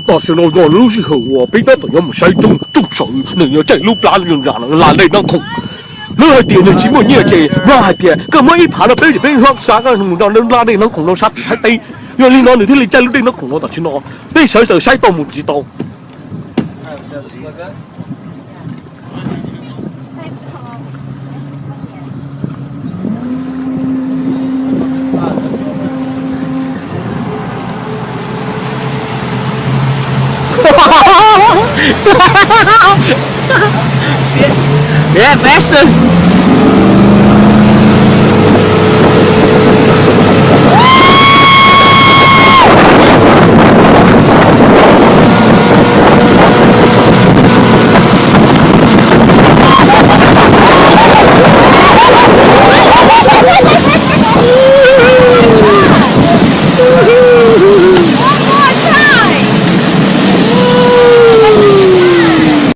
Tam sim no yog lub sij hawm uas peb tab tom yuav mus saib rooj, rooj saw nws yuav caij lub plab zoo li cas los nqa dej noj khoom. Lawv hais tias nws tsis muaj nyiaj ces Nplog hais tias koj muab ib phav rau peb ces peb hlob xa koj mus nrog nqa dej noj khoom rau sab tim Thaib teb. Yog li no nws thiaj li caij lub dej noj khoom no tam sim no. Peb sawv daws saib tau mus tsis tau. Yeah, faster.